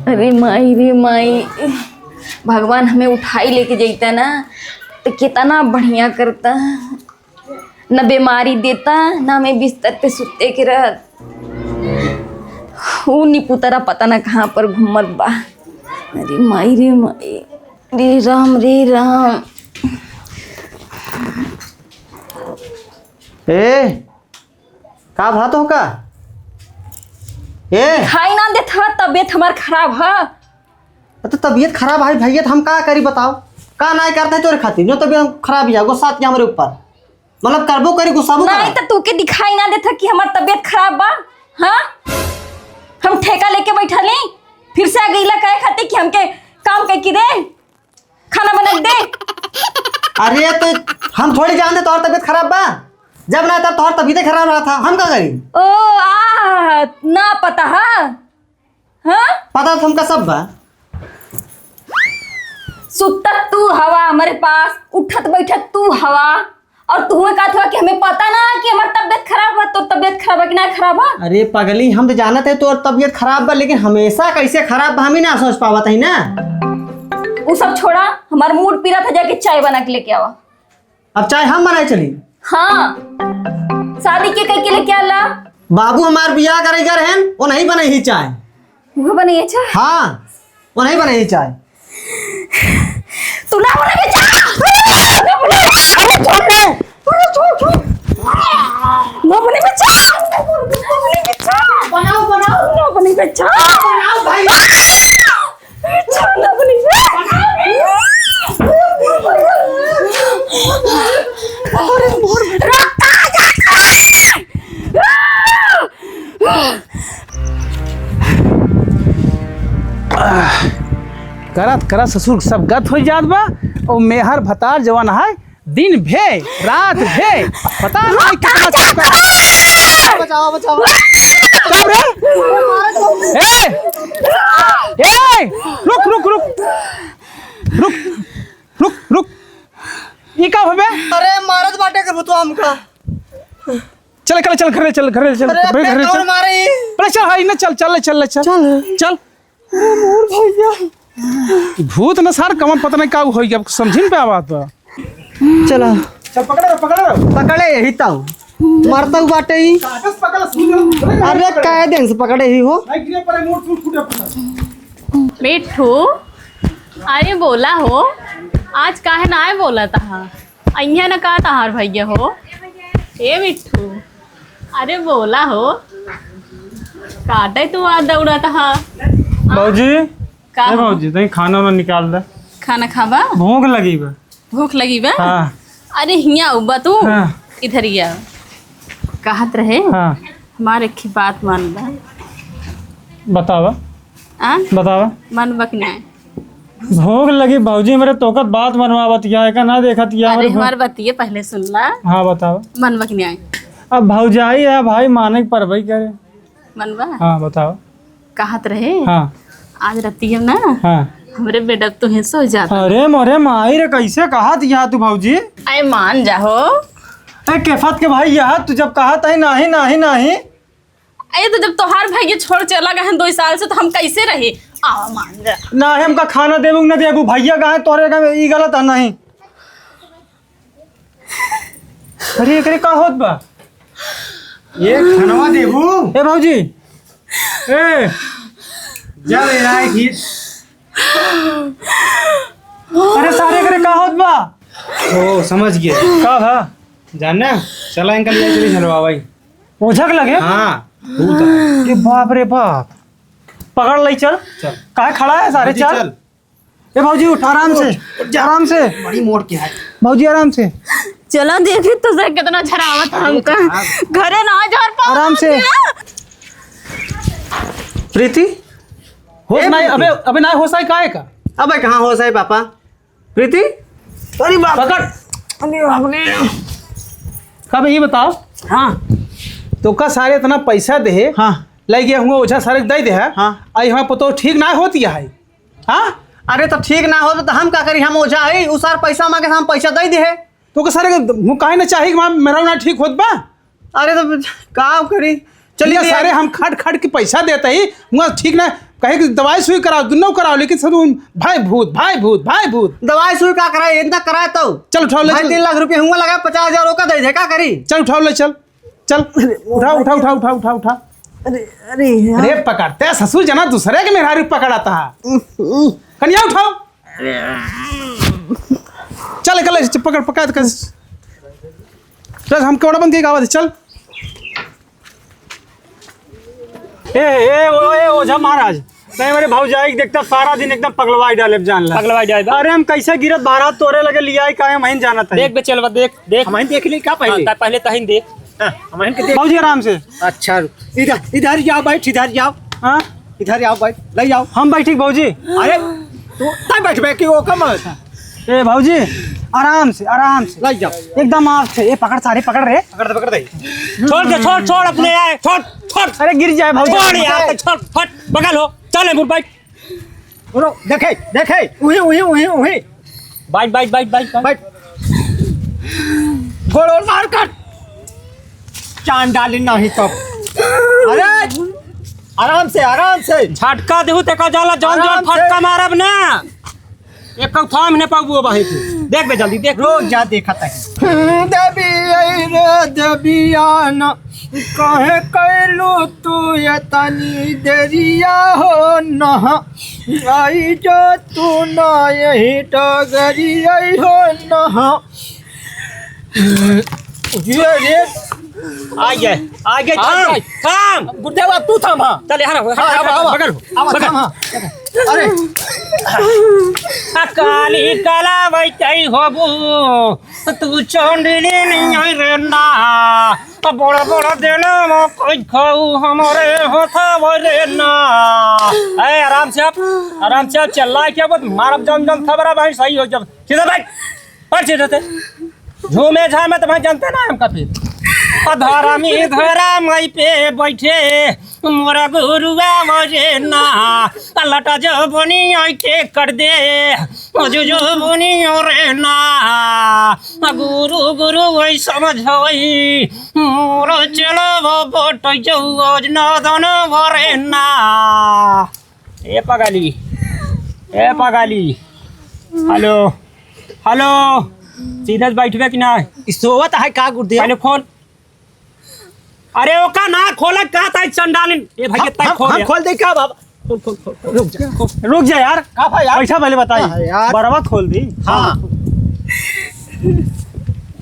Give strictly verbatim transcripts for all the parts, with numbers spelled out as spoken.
अरे माई रे माई, भगवान हमें उठाई लेके जइता ना, तो कितना बढ़िया करता। न बीमारी देता, न हमें बिस्तर पे सुते के रहत। ऊ निपुतरा पता न कहाँ पर घूमत बा। अरे माई रे माई, रे राम, रे राम। ए, का बात हो का? ए, खाई ना देत ह, तबीयत हमार खराब ह। तो तबीयत खराब है भैया, तो हम का करी बताओ? का ना करते हैं तोरे खातिर, जो तबीयत खराब ही है, गुस्सा के हमरे ऊपर। मतलब करबो करी, गुस्साबो नहीं करा। तो तू के दिखाई ना देत ह कि हमार तबीयत खराब बा? हाँ, हम ठेका लेके बैठा ली, फिर से आ गईला कहे खातिर कि हमके काम के की दे, खाना बना के दे। अरे तो हम थोड़ी जानते तोहर तबीयत खराब बा, जब ना तब तोहर तबीयत खराब रहा था, हम का करी? ओ आ, ना पता है। हाँ? पता तो हमका सब बा। सुतत तू हवा हमारे पास, उठत बैठत तू हवा, और तू कहत हुआ कि हमें पता ना है कि हमार तबीयत खराब है, तोर तबीयत खराब है कि ना खराब है? अरे पगली, हम तो जानत है तोर तबीयत खराब बा, लेकिन हमेशा कैसे खराब बा हम ही ना सोच पावत है ना। वो सब छोड़ा, हमार मूड पीरा था, जाके चाय बना के लेके आवा। अब चाय हम बनाए चली? हाँ, शादी के कह के लेके आला। बाबू हमार बियाह करे गए रहन, वो नहीं बनाई ही चाय। वो बनाई है चाय? हाँ, वो नहीं बनाई ही चाय। तू ना बनाई चाय। अरे छोड़ रे। अरे छोड़, छोड़। ना बनाई चाय। ना बनाई चाय। बनाओ, बनाओ। ना बनाई चाय। बनाओ भाई। करत करत ससुर सब गत हो जात बा। और मेहर भतार जवन है, दिन भे, रात भे, पता नहीं कितना चलता। बचाओ, बचाओ। कब रे? ए! ए! रुक, रुक, रुक। रुक, रुक, रुक। ई का हबे? अरे, मारत बाटे के भूतवा हमका। चल, चल, चल, घरे चल, घरे चल, अरे, घरे, घरे चल। मारे। अरे, चल, हाय ना, चल, चल, चल, चल। चल। चल। अरे मोर भैया। भूत न सार कमन पता नहीं का होई, अब समझिन पे आवत बा। चला। चल पकड़े, पकड़े। पकड़े यही ताऊ। मरता हूँ बाटे ही। कागज पकड़, सुन। अरे काय दिन से पकड़े ही हो? नहीं गिरे पड़े, मोर सूट फूटे पड़ा। मिट्ठू, अरे बोला हो, आज काहे ना आए बोला तहा? अइया न का तहार भैया हो? ए मिट्ठू, अरे बोला हो, काटे तू आ दौड़त हा? भौजी, का ए हो? भौजी, तनी खाना वाना निकाल दे। खाना खाबा? भूख लगी बा। भूख लगी बा? हाँ। अरे हियाँ उबा तू, हाँ। इधर ही आ। कहत रहे, हाँ। हमार एक ही बात मान बा। बतावा। आ? बतावा। मन बक नहीं। भूख लगी भौजी, मेरे तोकत बात मनवा बतिया, एका ना देखत या अरे, मेरे हमार बतिये पहले सुन ला। हाँ, बताओ। मनवा कि नहीं? अब भौजाई है भाई, माने के परबई करे। मनवा? हाँ, बताओ। कहत रहे, हाँ। आज रतिया ना, हाँ। हमरे बेडक तुहे सो जाता। अरे मोरे माई रे, कैसे कहत या तू भौजी? अरे मान जा हो। ए, केफत के भाई, यह तू जब कहत है नाही, नाही, नाही, अरे तो जब तोहार भैया छोड़ चला गए हैं दो साल से, तो हम कैसे रही? आवा मान जा। ना, हमका खाना देबू न देबू, भैया का है, तोरे का ई गलत है नहीं। अरे एकरे का होत बा? ये खानवा देबू? ए भौजी। ए। जा रे राय की। अरे सारे एकरे का होत बा? ओ, समझ गए। का भा? जाना, चला इनका लिए चली झलवावाई। ओझा के लगे? हाँ, भूत है। ए बाप रे बाप। पकड़ लई चल। चल। काहे खड़ा है सारे? भौजी, चल। चल। ए भौजी उठ, आराम से। उठ, उठ जा। आराम से। बड़ी मोड़ के है। भौजी आराम से। चला देखी तो से कितना झरावत है हमका। हाँ। घरे ना झर पावत आराम से। है। प्रीति, होश ए नहीं, प्रीति। अबे, अबे ना होश आई काहे का? अबे कहाँ होश आई पापा? प्रीति, अरे बाप। पकड़। अरे बाप रे। कब ये बताओ। हाँ। तो का सारे इतना पैसा दे, हाँ। लइ गया हुआ ओझा सारे दे दे है। हाँ। आई हमारे पतो ठीक ना होती है। हाँ। अरे तो ठीक ना हो तो हम का करी, हम ओझा है, उ सार पैसा मांगे, हम पैसा दे दे है। तो का सारे हूँ काहे ना चाही कि मेरा ना ठीक होत बा। अरे तो का करी, चलिए भैया। सारे हम खट खट के पैसा देते ही, हुआ ठीक ना। कहे कि दवाई सुई कराओ, दुन्नो कराओ, लेकिन सब तुम भाई भूत, भाई भूत, भाई भूत। दवाई सुई का कराए, इतना कराए तो। चल उठाओ ले, भाई, चल। तीन लाख रुपये हुआ लगा, पचास हजार ओका दे दे, का करी? चल उठाओ ले, चल। चल, अरे, उठाओ, उठाओ, उठाओ, उठाओ, उठाओ, उठाओ। अरे, अरे यार। अरे, पकड़ते ससुर जना दूसरे के मेहरारू पकड़ाता है। कनिया उठाओ। चल, चल, चल, पकड़, पकड़, पकड़। चल, हम केवड़ा बंद के गावा दे, चल। ए, ए, ओ, ए, ओझा महाराज, तैं हमरे भौजाई के देखता सारा दिन एकदम पगलवाई डाले जान ला। पगलवाई डाले बा। अरे हम कैसे गिरत बारात तोरे लगे लियाई काहे हम ही जानत है। देख बे चलवा, देख, देख। हम ही देख ली का पहले? हाँ, त-, पहले तहिन देख। हाँ, हम ही के देख। भौजी आराम से। अच्छा, इधर, इधर जाओ बैठ, इधर जाओ। हाँ? इधर आओ बैठ, ले जाओ। हम बैठी भौजी? अरे, तू तय बैठबे कि वो कम है? ए भौजी, आराम से, आराम से। लग जाओ। एकदम आराम से। ए पकड़ सारे, पकड़ रे। पकड़ दे, पकड़ दे। छोड़ दे, छोड़, छोड़ अपने आए, छोड़, छोड़। अरे गिर जाए भौजी। छोड़ यार, छोड़, हट, बगल हो। चल, ए बुढ़, बैठ। रो, देखे, देखे, उही, उही, उही, उही। बैठ, बैठ, बैठ, बैठ, बैठ। बैठ। गोड़ और मार कर। चांद डाली नहीं तो। अरे, आराम से, आराम से। झटका देहू ते का जाला, जौन जौन आराम से। फटका मारब ना। एक कौ थाम ने पाबू बाहे के। देख बे जल्दी, देख। रोज जा देखत है। देवी आई रे देविया ना, काहे कैलू तू ये तनी देरिया हो ना, आई जो तू ना यही डगरी आई हो ना। ये रे। आ गए, आ गए, आ थाम, गए। थाम। बुढ़े बाबा, तू थाम, हाँ। चल, यहाँ रहो, हाँ, यहाँ आवा, रहो, आवा। बगल हो, आवा, बगल। थाम, हाँ। अरे। आ काली काला वैतई होबू, तू चंडली नहीं आई रे ना। आ बड़ा बड़ा देना में कोई खाऊ हमारे होता वो रे ना। ए, आराम से आप, आराम से आप, चिल्ला के मत मारब, जम जम थबरा भाई सही हो जब। सीधा बैठ। और चीज होते झूमे झामे तो भाई जानते ना हमका फिर। आ धरमी धरा माई पे बैठे मोरा गुरुआ मरे ना। आ लटा जो बनी आई के कर दे, जो जो बनी रे ना। आ गुरु गुरु वही समझ होई मोर चलो बोट जो आज ना दन वरे ना। ए पगली, ए पगली, हेलो, हेलो, सीधा से बैठबे कि ना? ई सोवत है का गुरुदेव? पहले खोल। अरे ओका ना खोले, का ताई चंडालिन। ए भाई, हम, ये ताई हम, खोल हम यार। खोल दे का बाबा? खोल, खोल, खोल, खोल। रुक जा, खोल। रुक जा यार। का भाई यार? पैसा पहले बताई। हाँ यार। बरवा खोल दी। हाँ।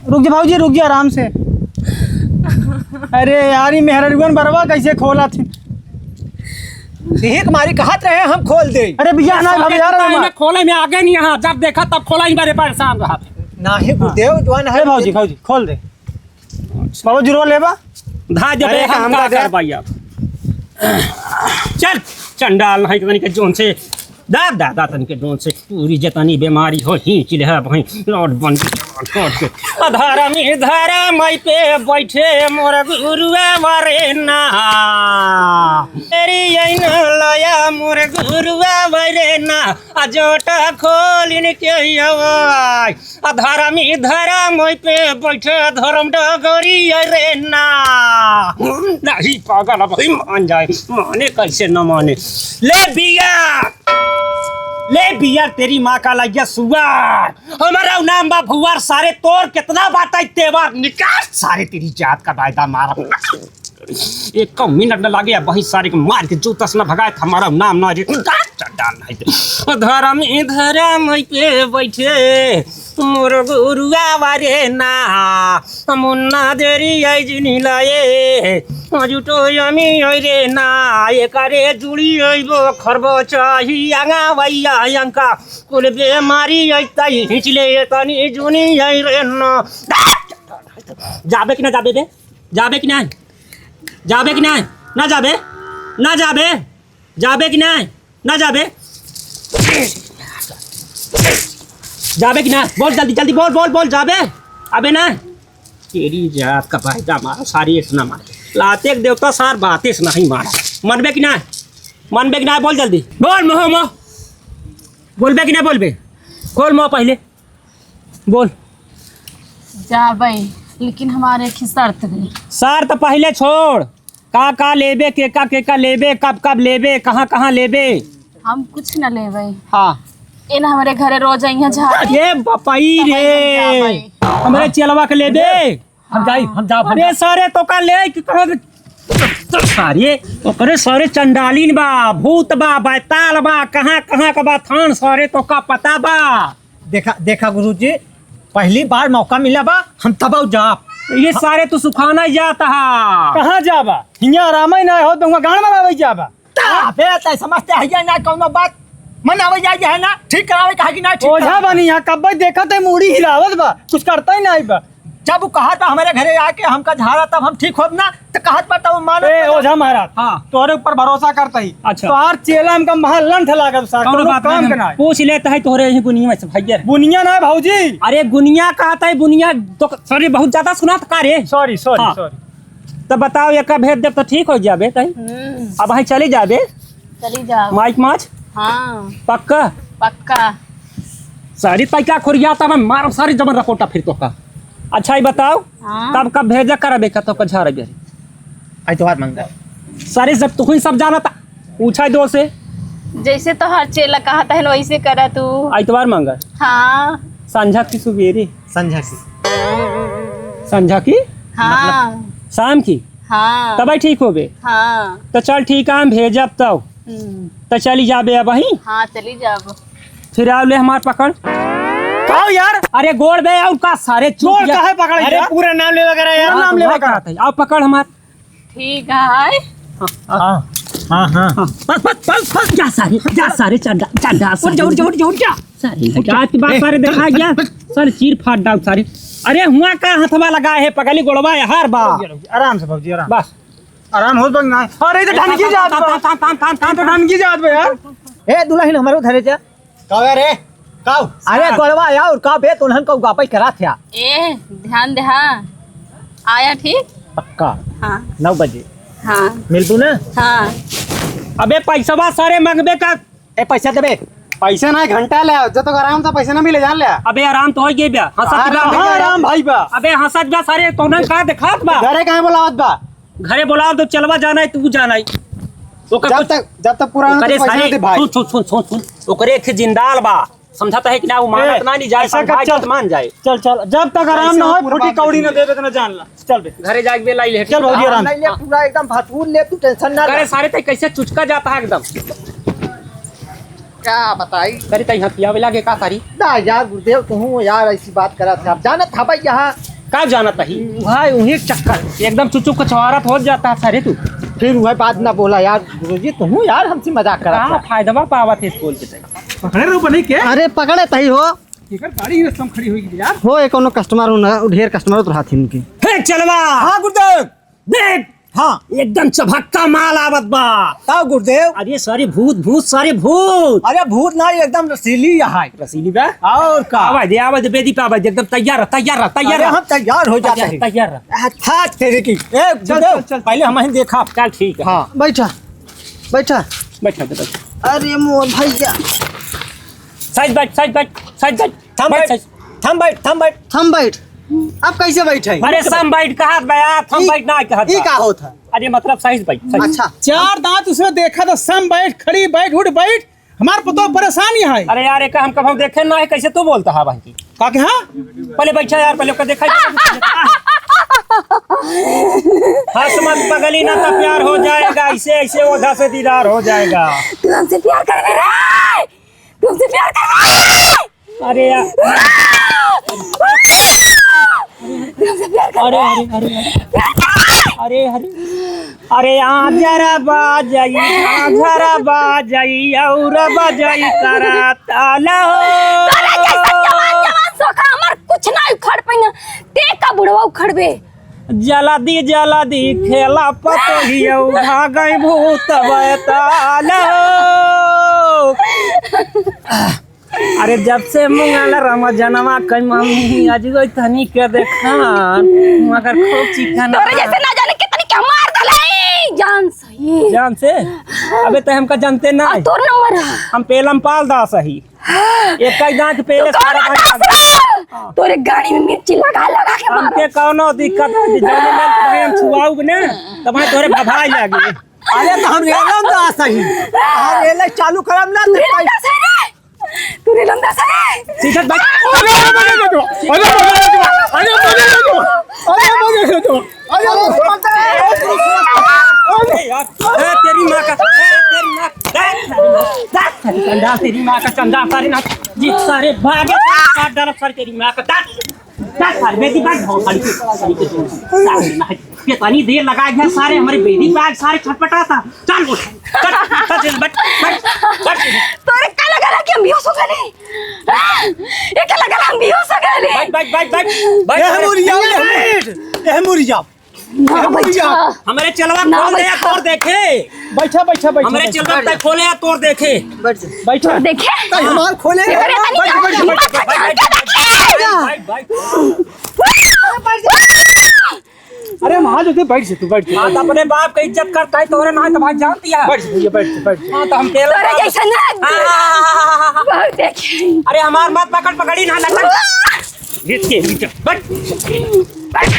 रुक जा भौजी, रुक जा आराम से। अरे यार, ई मेहररुअन बरवा कैसे खोला थी? देख मारी कहत रहे हम खोल दे। अरे भैया, ना, हम यार, ना, ना। खोले में आगे नहीं यहाँ, जब देखा तब खोला ही बरे परेशान रहा। नाही गुरुदेव, जवान है। अरे भौजी, भौजी, खोल दे। बाबा जुरवा लेबा? धा जबे अरे, हम हम का का दे? करबाई अब? चल, चंडाल नहीं तनिक जोन से, दा, दा, दा, तनिक जोन से, पूरी जतनी बीमारी हो, ही चिल्हा भाई, लौट बन के, लौट, लौट के। आ धरमी धरा माई पे बैठे मोर गुरुआ मरे ना। तेरी ऐन लया मोर गुरुआ मरे ना। आ जोटा खोलिन के आवाज। आ धरमी धरा माई पे बैठे धर्म डगरी रे ना। नहीं पागल, अब ही मान जाए, माने कैसे न माने। ले बिया, ले बिया, तेरी माँ का लग गया सुअर। हमारा नाम बा भुआर, सारे तोर कितना बाटा तेवर, निकाल सारे तेरी जात का वायदा मारा। एक कम मिनट न लागे, अब वही सारे के मार के जूता से न भगाए, हमारा नाम ना रे, निकाल चड्डा नहीं दे। धरम ही धरम पे बैठे, मोर गुरुआ वारे ना, मुन्ना देरी आई जिनी लाए, जुटो यमी आई रे ना, एकरे जुड़ी आई बो खरबो चाही, आंगा वैया अंका, कुल बेमारी आई ताई, हिचले तनी जुनी आई रे ना। जाबे कि ना जाबे बे? जाबे कि नाहीं? जाबे कि नाहीं? ना जाबे? ना जाबे? जाबे कि नाहीं? ना जाबे? जाबे कि ना? बोल जल्दी, जल्दी बोल, बोल, बोल, जाबे? अबे ना? तेरी जात का फायदा मारा, सारी इस ना मारे। लाते एक देवता सार बातें से नहीं मारा। मनबे कि ना? मनबे कि ना? बोल जल्दी। बोल मोह मोह। बोलबे कि ना बोलबे? खोल मोह पहले। बोल। जाबे, लेकिन हमारे एक ही शर्त बे। शर्त पहले छोड़, का का लेबे, केका केका लेबे, कब कब लेबे, कहाँ कहाँ लेबे? हम कुछ न लेबे। हाँ। इन हमरे घरे रोज अइहें झारे। अरे बपई रे, तब हम जाबे। हमरे चेलवा के लेबे। हम जाई, हम जाब, हम अरे जाब। सारे तोका ले कि कहाँ से? सारे, ओकरे सारे चंडालिन बा, भूत बा, बैताल बा, कहाँ कहाँ का बा थान, सारे तोका पता बा। देखा, देखा गुरुजी, पहली बार मौका मिला बा, हम तबउ जाब। ये सारे तू सुखाना ही जात हा। कहाँ जाबा? हियाँ आराम ही ना होत, हुआँ गाँड़ मरावे जाबा। ता बे, तै समझते है या ना कौनो बात? मनावे जाए है ना, ठीक करावे कहा कि ना ठीक ओझा करावे। बनी यहाँ, कब्बे देखत है, मूड़ी हिलावत बा, कुछ करता ही नहीं बा। जब वो कहा था हमारे घरे आके हमका झारा, तब हम ठीक होब ना, तो कहत बा तब मानत ए, बा। ओझा महाराज, हाँ। तोहरे ऊपर भरोसा करता ही। अच्छा। तोहार चेला हमका महा लंठ लागल सा, कौनो कौनो बात काम नहीं, के ना। पूछ लेता है तोहरे यही गुनिया में से भैया। गुनिया ना भौजी। अरे गुनिया कहता है, बुनिया तो, sorry, बहुत ज्यादा सुना था का रे? Sorry, sorry, हाँ। Sorry। तब बताओ, एका भेज देब तो ठीक हो जाबे तई। हम्म। अब हम चली जाबे। चली जाओ। माइक माच? हाँ। पक्का? पक्का। सारी तई का खोरिया तब हम मारब सारी जबन रकोटा फिर तोका। अच्छा ही बताओ, हाँ। कब कब भेजा करबे का तोका झारे बेरी? आइतवार मंगर। सारे जब तुही सब जाना था, पूछा दो से। जैसे तोहार चेला कहत है वैसे करा तू। आइतवार मंगर। हाँ। संझा की सुबेरे। संझा की। संझा की? हाँ। मतलब शाम की? हाँ। तबे ठीक होबे? हाँ। तो चल ठीक है, हम भेजब तब। हम्म। तो चली जाबे अब वहीं? हाँ, चली जाब। फिर आओ ले हमार पकड़। काओ यार? अरे गोड़ बे, और का सारे चुप गोड़ जा। काहे पकड़े अरे यार? पूरा नाम लेवा करा यार। हाँ, नाम तो लेवा वही करा। कहत है। आओ पकड़ हमार। ठीक है। हाँ, हाँ, हाँ, हाँ। हाँ, बस, बस, बस, बस, जा सारे, जा सारे, चंडा, चंडा, उठ जा, उठ जा, उठ जा, उठ जा। सारे, जात के बाद ए, सारे चल, देखा चल, गया, चल। सारे चीर फाड़ डाल सारे। अरे हुआ का हथवा लगा है, पगली गोड़वा है, हार बा। आराम से भौजी, आराम। बस। आराम होत बा कि ना? अरे, ई तो ए, ढनकी जात बा। थाम, थाम, थाम, थाम, ई तो ढनकी जात बा यार। ए, दुलहिन, हमरो धरे जा। का रे? का? अरे, गोड़वा यार, का बे, तुन्हन का उगापई करा थ्या? ए, ध्यान दे, हाँ। आया ठीक? पक्का? हाँ। नौ बजे। हाँ। मिलबू ना? हाँ। अबे, पैसवा सारे मंगबे का? ए, पैसा देबे। पैसा ना, घंटा ले आओ, जब तक आराम से पैसा ना मिले, जान ले। अबे, आराम तो हो गए बे। हंसत अरे, बा। हाँ, आराम भाई बा। अबे, हंसत बा सारे, तुन्हन का देखात बा? घरे काहे बोलावत बा? घरे बोलाव तो चलवा जाना है, तू जाना है। ओकर जब कुछ तक, जब तक पूरा ना ओकरे तो पैसा सारे, ना दे भाई। सुन, सुन, सुन, सुन, सुन। ओकरे एक ठे जिंदाल बा, समझत है कि ना, वो मानत ए, ना, नहीं जाए, ऐसा कर, समझाए चल। तो मान जाए। चल, चल, जब तक आराम ऐसे ना हो, पूरा फूटी बात कौड़ी ना नहीं देबे, इतना जान ला। चल बे। घरे जाके बेलाई ले। चल भौजी, आराम। नहीं ले, पूरा एकदम भरपूर ले, तू tension ना ले। अरे सारे, ते कैसे चुचका जाता है एकदम। का बताई? करे तई हथियावे लागे का सारी? ना यार गुरुदेव, तुहूँ यार ऐसी बात करत है। आप जानत हबै यहाँ। का जानत ही? भाई उन्हीं चक्कर। एकदम चुचुक कचवारत हो जाता है सारे तू। फिर वह बात ना बोला यार गुरुजी, तुहूँ यार हमसे मजाक करत का है। फायदा पावत है इस बोल के तई? पकड़े रहो बने के? अरे पकड़े तई हो। एकर गाड़ी ही रस्ता में खड़ी होई गई यार। हो, ए कौनो customer हो ना, ढेर customer तो रहत ही इनके। हे चलवा। हाँ गुरुदेव। देख, हाँ। एकदम चभक्का माल आवत बा। का गुरुदेव? अरे सारे भूत, भूत, सारे भूत। अरे भूत ना, एकदम रसीली है। रसीली बा? और का? आवाज दे, आवाज दे, बेदी पे आवाज दे, एकदम तैयार रह, तैयार रह, तैयार अरे रह। हम तैयार हो जाते तैयार, हैं। तैयार रह। अच्छा, तेरे की। ए, चल, गुरुदेव, चल, चल। पहले हम ही देखा। चल, ठीक है। हाँ। बैठा, बैठा। बैठा, बैठा। अरे मोर भैया। साइज बैठ, साइज बैठ, साइज बैठ। थम बैठ, बैठ, साइज। थम बैठ, थम बैठ। थम बैठ। अब कैसे बैठे? अरे सम बैठ कहत बा यार, थम ई, बैठ ना कहत ई बा। का होत है? अरे मतलब साइज बैठ, साइज। अच्छा। चार दांत उसमें देखा तो सम बैठ, खड़ी बैठ, उठ बैठ। हमार पतो परेशान ही है। अरे यार, एक हम कभू देखे ना है, कैसे तू बोलता है भाई की? का के हाँ? पहले बैठा यार, पहले ओकर देखा। हंस मत पगली, ना तो प्यार हो जाएगा, ऐसे, ऐसे ओझा से दीदार हो जाएगा। तू हमसे प्यार कर रहा है? तुमसे प्यार कर रहा है। अरे यार। तुमसे प्यार कर अरे, रहा है। अरे, अरे, अरे। प्यार कर रहा है। अरे, अरे। अरे, आ जरा बाजई, आ जरा बाजई, और बजई करा ताला हो। तोरे जैसन जवान, जवान सोखा हमार कुछ ना उखड़ पाइना। ते का बुढ़वा उखड़बे? जल्दी, जल्दी खेला पतोहिया, भागई भूत बैताल हो। अरे जब से मंगल राम जनवा कई मम्मी, आज गई तनी के देखा, मगर खूब चिकन। तोरे जैसे ना जाने कितनी के मार दलाई, जान सही। जान से? अबे ते हमका जानते ना। आ, तोर नंबर है। हम पेलम पाल दास ही। एक कई दांत पेले तू कौन सारा दांत दास है? तोरे गाड़ी में मिर्ची लगा लगा के मारो। हमके कौनो दिक्कत है, जौने में भाई हम छुआऊ ने, तब भाई तोरे भभाई लागी। अरे तो हम रेलम ना सही, हम रेले चालू करम ना, तू तो रेलम भाई। ना सही रे, तू रेलम ना सही। सीधा बैठ। अरे, अरे, अरे, अरे, अरे, अरे, अरे, अरे, अरे, अरे, अरे, अरे, अरे, अरे, अरे, अरे, अरे, अरे, यार, ए, तेरी माँ का, ए, तेरी माँ, ए, तेरी माँ, ए, तेरी माँ का चंदा, सारे ना, जी, सारे भागे, सारे काट डालो, सारे तेरी माँ का, काट, काट, सारे बेटी भाग, भाग, सारे के, सारे के, सारे ना, ये तनी देर लगा गया, सारे हमारे बेटी भाग, सारे छटपटाता, चल उठ, चल, चल, चल, बैठ, बैठ, बैठ। तोरे का लगा रहा कि हम बेहोश हो गए? हाँ? ये का लगा रहा हम बेहोश हो गए? बैठ, बैठ, बैठ, बैठ, बैठ, ए, बैठ। मुरिया, ए, मुरिया। ना ए, मुरिया। बैठा। हमरे चेलवा ना खोल दे या बैठा। तोर देखे। बैठा, बैठा, बैठा, हमरे बैठा। चेलवा तय खोले या तोर देखे। बैठ जा। बैठा। तोर देखे? तय हमार खोले। ये करे तनी बैठ, बैठ, बैठ, बैठ, बैठ, बैठ, बैठ, बैठ, बैठ। बैठ, बैठ। अरे, वहाँ जो थे, बैठ जा, तू बैठ जा। हाँ, तो अपने बाप का इज्जत करता है, तोरे ना है, तो भाई जानती है। बैठ जा भैया, बैठ जा, बैठ जा। हाँ, तो हम तेरे तोरे बाप जैसा ना। हाँ, हाँ, हाँ, हाँ, हाँ, हाँ। बहुत देखे। अरे, हमार मत पकड़, पकड़ी ना, लटक। गिर के, गिर के, बैठ। बैठ।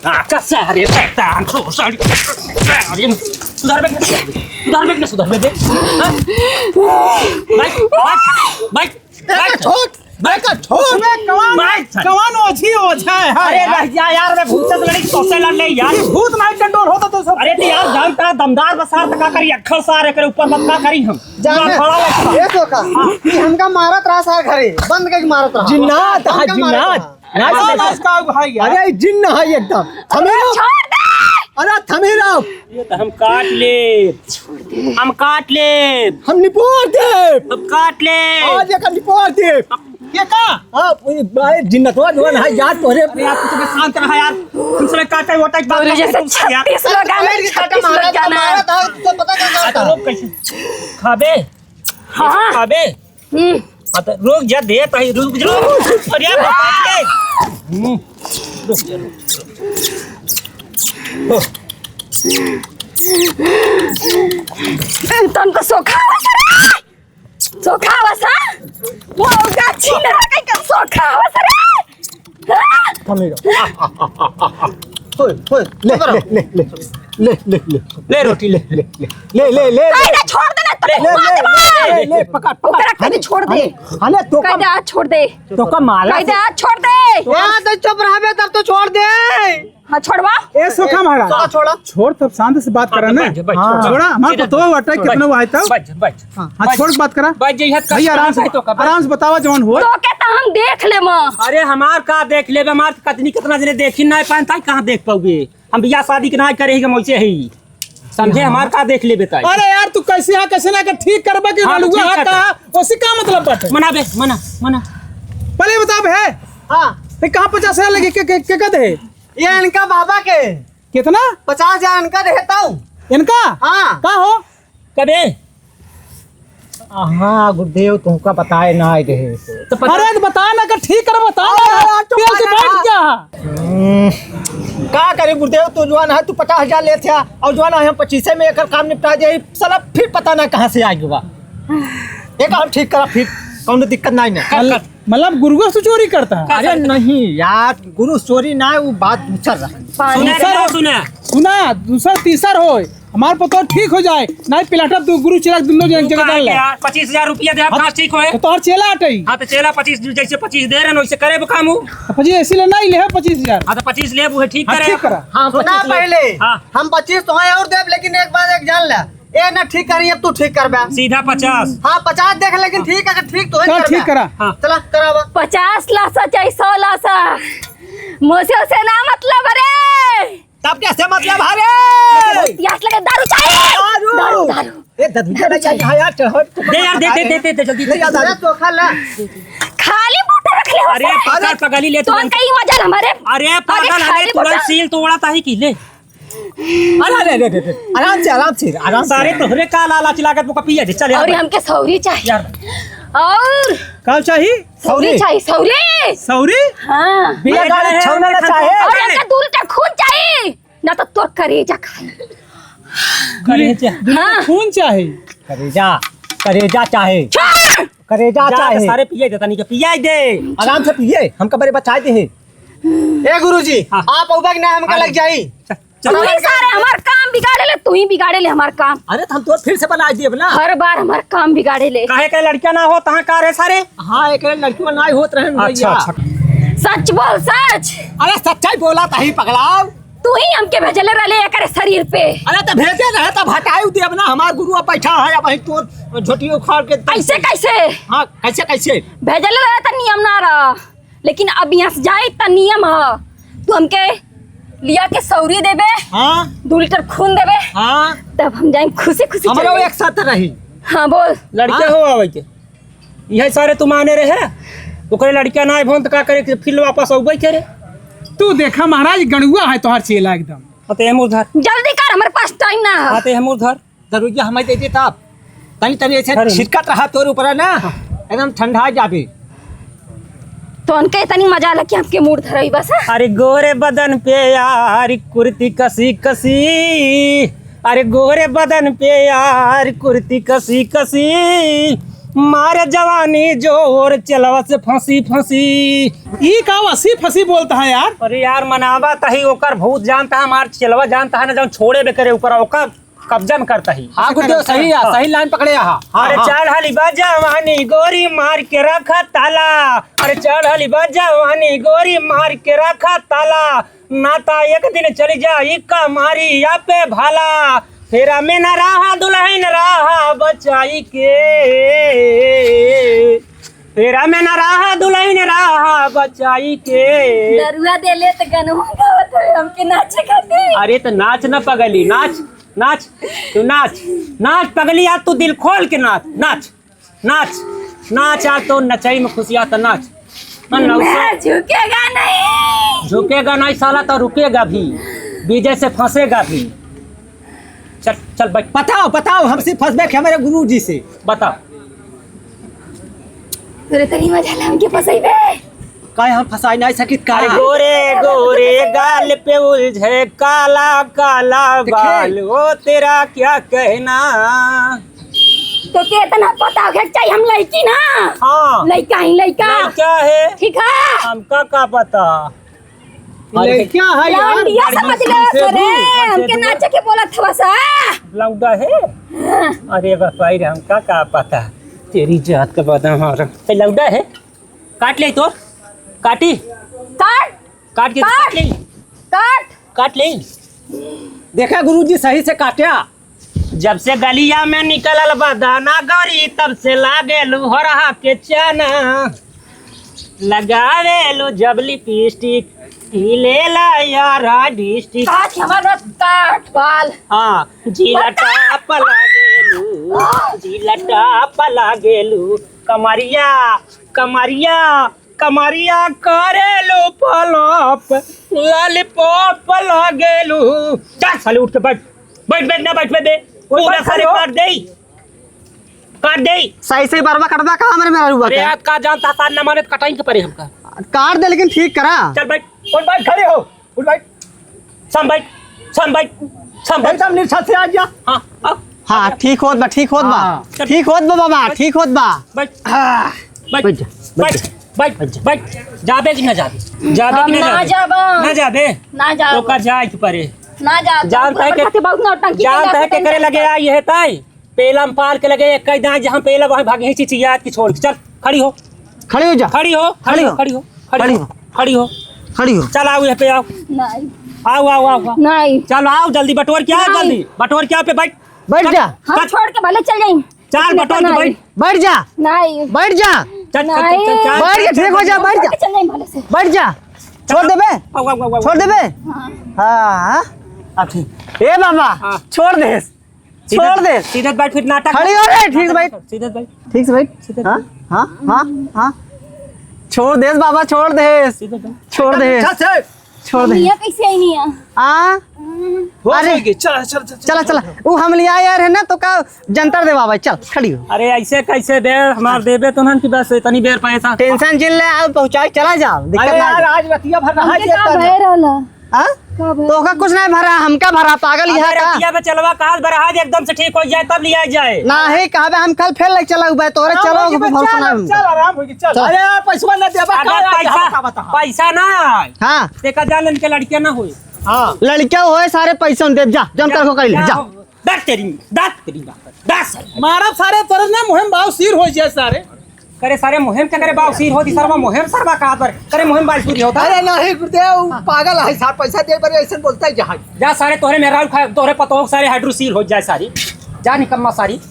हाँ, का सारे शैतान, सो सारी, सारी, सुधर बे, सुधर बे, सुधर बे, हाँ? बैठ, बैठ, बैठ। एका छोड़, एका छोड़। अबे कौन, बैठ। कौन ओझी ओझा है? अरे रह जा यार, मैं भूत से लड़ी, तोसे लड़ ले यार। ये भूत नहीं कंट्रोल होता तो सब। अरे तो यार, जान का दमदार बसार त का करी, अक्खल सार एकरे ऊपर मत का करी हम। जान पूरा खड़ा है। ये तो का, हाँ। ये हमका मारत रहा सार घरे, बंद करके मारत रहा। जिन्नात, हाँ, हमका मारत जिन्नात। रहा। ना, हाँ, ना, बस का भाई यार। अरे जिन्न है एकदम। अरे थमीरा। छोड़ दे। अरे थमीरा। ये तो हम काट ले। हम काट ले। हम निपोर दे। हम काट ले। आज एक निपोर दे। ये का? हाँ, ये भाई जिन्नतवा जवान है यार तोरे। अरे यार, तू तो शांत रहा यार। तुम सब काटे वोटा की बात तोरे करते जैसे तुम सब यार। छत्तीस लोग आने, छत्तीस लोग जाना है। मारा था, तो पता क्या हाँ, तो करता? लोग कैसे खाबे? हाँ। खाबे? हम्म। हाँ, तो रुक जा, दे तो ही, रुक जा। अरे बाप रे। हम्म। रुक जा, रुक जा। तुमको सोखा हुआ सर? सोखा हुआ सर? वो गाछी ना कहीं का सोखा हुआ सर? हाँ? थमीरा। होय, होय, ले, ले, ले, ले। ले, ले, ले। ले रोटी, ले। ले, ले, ले, ले, ले। कायदा छोड़ दे ना, तो ले, ले, मार ले, देबो। ले, ले, पकड़, पकड़। ओकरा कायदा छोड़ दे। अरे, अरे, तो का कायदा छोड़ दे। तो का माला से कायदा छोड़ दे। तो का हाँ, तो चुप रहबे तब तो छोड़ दे। हाँ, छोड़वा। ए, सोखा महाराज। छोड़ा, छोड़ा। छोड़, तब शांत से बात हाँ, करा तो ना। बैठ, बैठ, हाँ। छोड़। छोड़ा, हमार सीधा पतोह बैठ, अटे, बैठ, कितना वो आए तब। बैठ, बैठ। हाँ, हाँ, बैठ। छोड़ बात करा। बैठ, जे हाथ भैया, आराम से, तो का आराम से बतावा जौन हो। तो के तो हम देख लेबा। अरे, हमार का देख लेबे, हमार कतनी कितना जने देखी ना पान, ताई कहाँ देख पाओगे? हम बियाह शादी के ना करे ही, हम वैसे ही। समझे, हमार का देख लेबे ताई। अरे यार, तू कैसे है, कैसे ना के ठीक करबे के हाँ, लड़ुआ ठीक है है। का? ओसे का मतलब बाटे? मना बे, मना, मना। पहले बता बे। हाँ। ते कहाँ पचास हजार लगे, के, के, के कद है? ये इनका बाबा के। कितना? पचास हजार इनका देता हूँ। इनका? हाँ। का हो? कबे? हाँ, गुरुदेव, तुमका बताए ना आए रहे। तो पता अरे, तो बता ना, अगर ठीक कर, बता ना। अरे यार, चुप तेल से रहा। बैठ गया। हम्म, का करे गुरुदेव, तू जवान है, तू पचास हजार लेत है, और जवान है, हम पच्चीसे में एकर काम निपटा दे, साला फिर पता ना कहाँ से आ गवा। एक हम ठीक करा, फिर कौनो दिक्कत नहीं ना। कल, मतलब गुरुओ से चोरी करता है? अरे नहीं यार, गुरु चोरी ना, वो बात दूसर रहा। सुना रे, दूसर, सुना। सुना, दूसर तीसर होय, हमार पतोह ठीक हो जाए, नहीं पिलाटा तू गुरु चेला दुनो जन तू जगह काहे डाल ले। यार, पच्चीस हजार रुपया दे, हाँ, कहाँ ठीक होए? तो तोहर चेला अटई। हाँ, तो चेला पच्चीस, जैसे पच्चीस दे रहे हैं, वैसे करे वो काम हो। तो पच्चीस ऐसी ले नहीं ले, पच्चीस हजार। हाँ, तो पच्चीस ले, वो है, ठीक हाँ, करे। ठीक करा। हाँ, सुना पच्चीस ले। पहले, हाँ। हम पच्चीस तो है और देब, लेकिन एक बात एक जान ले, ए ना ठीक करी, अब तू ठीक करबे। सीधा पचास। हाँ, पचास देख, लेकिन ठीक, अगर ठीक तो है चल, करबे। ठीक करा। हाँ। चला, करावा। पचास लासा चाहे सौ लासा, मोसे उसे ना मतलब, अरे। तब कैसे मतलब, अरे? प्यास लगे, दारू चाहे। दारू। दारू, दारू। ए, दारू, दारू चाहे। हाँ यार, चल, हट, दे यार, दे, दे, दे, दे, दे, जल्दी। ले जा, दारू। तो खा ला। खाली बोतल रख ले हो अरे, सारे। पागल, पगली ले, तू तुरंत। कहीं मजा हमारे। अरे, पागल, अरे, खाली तुरंत बोतल। सील तोड़ा ताही की, ले। अरे, अरे, अरे, अरे, आराम से, आराम से, आराम से। सारे तोहरे का लालच लागत, वो का पिया दे, चल यार। और हमके सौरी चाहिए। यार। और का चाहिए? सौरी सौरी? चाहिए, सौरी। सौरी? हाँ। बिना गाड़ी छौना ना चाहे। और हमके दू लीटर खून चाहिए, ना तो तोर करेजा खाई। करेजा? हाँ। खून चाहे? करेजा, करेजा चाहे। छोड़। करेजा जा चाहे। सारे पिए दे, तनी के पिए दे। आराम से पिए, हमका बरे बचाए दे। ए गुरुजी, हाँ। आप उबक ना, हमका अरे। लग जाई। चल, चल। तू ही सारे हमार काम बिगाड़े ले, तू ही बिगाड़े ले हमार काम। अरे, तो हम तो फिर से बनाए देब ना। हर बार हमार काम बिगाड़े ले। काहे के लड़कियां ना हो, तहाँ का रे सारे? हाँ, एक लड़कियों ना होत रहे अच्छा, भैया। अच्छा। सच बोल, सच। अरे, सच्चाई बोला तही पगलाव। तू ही हमके भेजले रहले एकरे शरीर पे। अरे, तो भेजे रहे, तब हटाई देब ना, हमार गुरु अब बैठा है, अब वहीं तोर झोटी उखाड़ के। ऐसे कैसे? हाँ, कैसे, कैसे? भेजले रहे तो नियम ना रहा। लेकिन अब यहाँ से जाए त नियम ह, तू हमके लिया के सौरी देबे, हाँ। दू लीटर खून देबे, हाँ। तब हम जाए खुशी खुशी हमरो चले। एक साथ रही। हाँ, बोल। लड़के हाँ। हो आवे के, यही सारे तू माने रहे, ओकरे लड़किया ना भवन त का करे के, फिर वापस अउबे करे। तू देखा महाराज, गणुआ है तोहार चेला एकदम। हाँ, तो ये मुँह धर। जल्दी कर, हमारे पास टाइम ना है। हाँ, तो ये मुँह धर। दरुइया हमें दे दे तब। तनी, तनी ऐसे अरे। छिटकत रहा तोर ऊपर ना, हाँ। एकदम ठंडा जाबे। तो उनके इतनी मजा लग कि हमके मूड धरई बस, हाँ? अरे गोरे बदन पे यार कुर्ती कसी कसी, अरे गोरे बदन पे यार कुर्ती कसी कसी, मारे जवानी जोर चेलवा से फंसी फंसी। ई का फंसी फंसी बोलता है यार? अरे यार, मनावा तही ओकर भूत जानता है, हमार चेलवा जानता है ना, जौन छोड़े बे करे ओकर, ओकर कब्जा में करता ही। हाँ, गुरुदेव, सही है, हाँ। सही लाइन पकड़े, हाँ। अरे हाँ। चढ़ल बा जवानी गोरी मार के रखा ताला, अरे चढ़ल बा जवानी गोरी मार के रखा ताला, ना ता एक दिन चली जाई कमरिया पे भाला, फेरा में ना रहा दुलहिन रहा बचाई के, फेरा में ना रहा दुलहिन रहा बचाई के। दरुआ देले त गनवा गावत है हमके नाचे खातिर। अरे त नाच ना पगली, नाच। नाच, तू नाच, नाच पगली, आज तू दिल खोल के नाच, नाच, नाच, नाच, आज तो नचई में खुशियाँ तो नाच। मन ना उसे मैं झुकेगा नहीं। झुकेगा नहीं साला, तो रुकेगा भी, बीजे से फंसेगा भी। चल, चल बैठ। बताओ, बताओ, हमसे फंसबे के हमारे गुरु जी से। बताओ। तोरे तनी मजा ला हमके फंसैबे। काहे हम फंसाई नहीं सकित का? अरे गोरे गोरे गाल पे उलझे काला काला देखे? बाल, वो तेरा क्या कहना। तो के इतना पता हो गया चाहिए हम लड़की ना? हाँ। लड़का ही लड़का। लड़का है। ठीक है। हमका का पता? अरे लड़का है यार। लौंडिया समझ ले से सरे, दूर। हमके नाचे के बोलत हवा सा। लौंडा है? हाँ। अरे बाप रे, हमका का पता? तेरी जात का बदनाम हो रहा। ए, लौंडा है? काट ले तो। काटी। काट। काट के काट। काट ले। काट। काट ले। देखा गुरुजी, सही से काट्या। जब से गलिया में निकलल बा दाना गोरी, तब से लागेलू होरहा के चना। लगावेलू जब लिपस्टिक, हिलेला यारा डिस्ट्रिक्ट। काट हमार रस काट बाल। हाँ, जिला बता। टॉप लागेलू, जिला टॉप लागेलू। कमरिया, कमरिया, कमरिया करेलू पलप, लॉलीपॉप लागेलू। चल साले उठ के बैठ, बैठ, बैठ ना बैठ, बैठ, बैठ। पूरा सारे काट देई, काट देई। सही से बरवा कटवा का हमरे मेहरारू बा अरे का? यार का जानता सार ना माने तो कटाई के परे हमका। काट दे लेकिन ठीक करा। चल बैठ, उठ बैठ, खड़े हो, उठ बैठ। सम बैठ, सम बैठ, सम बैठ। एकदम निर्छल से आ गया। हाँ, आओ। हाँ, ठीक होत बा, ठीक होत बा। हाँ। ठीक होत बा बाबा, ठीक होत बा। बैठ। हाँ। बैठ, बैठ जा, बैठ बैठ, जा। बैठ, बैठ, बैठ। जाबे कि ना जाबे? जाबे हम कि ना ना जाबे? जाबो। ना जाबे? ना जाबो। ओकर जाए के परे। ना जाबो। जानता है ओकर के, खातिर बहुत नौटंकी जानता कैला है के करे लगे आई है ताई? पेलम पाल के लगे एक कई दाई जहाँ पेला वहाँ भागी ही चिचिया की छोड़ के। चल, खड़ी हो। खड़ी हो जा। खड़ी हो, खड़ी हो, खड़ी हो। खड़ी हो। खड़ी हो। खड़ी हो। चल आओ यहाँ पे आओ। नहीं। आओ, आओ, आओ, आओ। नहीं। चल आओ जल्दी, बटोर के आओ नहीं। जल्दी। बटोर के आओ पे बैठ। बैठ जा। हम चल। छोड़ के भले चल जाई। चार लेकिन बटोर के नहीं। बैठ। बैठ जा। नहीं। बैठ जा। चल, चल, चल, चल, नहीं। चल, बैठ जा, चल, ठीक हो जा, चल, बैठ जा। चल, नहीं, भले से। बैठ जा। छोड़ देबे? आओ, आओ, आओ, आओ। छोड़ देबे? हाँ। हाँ, हाँ। अब ठीक। ए बाबा, हाँ। छोड़ दे। सीधे, छोड़ दे। सीधे बैठ, फिर नाटक। खड़ी हो रे, ठीक से बैठ। सीधे बैठ। ठीक से बैठ। सीधे हाँ, बैठ। हाँ, हाँ, हाँ। छोड़ दे बाबा, छोड़ दे। सीधे बैठ। छोड़ दे। अच्छा से। छोड़ दे। मियाँ कैसे आई नहीं है? आ? हम्म। हो अरे। गई। चला, चला, चला, चला, चला। वो हम लिया यार है ना, तो का जंतर देवा भाई, चल, खड़ी हो। अरे ऐसे कैसे दे, हमार देबे तो नन कि बस इतनी बेर पैसा। टेंशन जिन ले, आओ पहुँचाए, चला जाओ, दिक्कत अरे ना यार, दे। आज रतिया भर रहा हमके है का तब। भय रहला? हाँ? तोहका कुछ नहीं भरा, हमका भरा, पागल अबे यहाँ का? रतिया में चलवा, काल बरहा दे, एकदम से ठीक हो जाए, तब लिया जाए। नहीं, कहबे हम कल फेर ले चला उबे, तोरे आराम चलो, होगी बे, भरोसा चल, नहीं अब हमका। चल, आराम होगी, चल। चल। अरे यार, पैसवा ना देबा, अगर का यार, पैसा, का बता? पैसा ना आए, हाँ। तेका जान इनके लड़कियां ना होए। हाँ। लड़कियां होए, सारे पैसा हम देब, जा, जौन जा, कर को कइले, जा, जा। हो। दस तेरी, दस तेरी, दस। मारब सारे, तोरे ना मुहिम बाव सिर हो जाए सारे। करे सारे मुहिम के करे बाव सिर होती, सरवा मुहिम सरवा कहा पर। करे मुहिम बाव सिर होता। अरे नहीं गुरुदेव, पागल है सार, पैसा दे बरे ऐसे बोलता है जहाज। जा सारे तोहरे मेहरारू खा, तोहरे पतोह सारे हाइड्रोसील हो जाए सारी। जा निकम्मा सारी।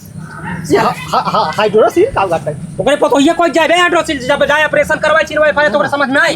ये हा-, हा-, हा-, हाइड्रोसील का बात है? ओकरे पतोहिया कोई जाबे हाइड्रोसील, जब जाए ऑपरेशन करवाए, चिरवाए, फाड़े, तोहरे समझ में आए?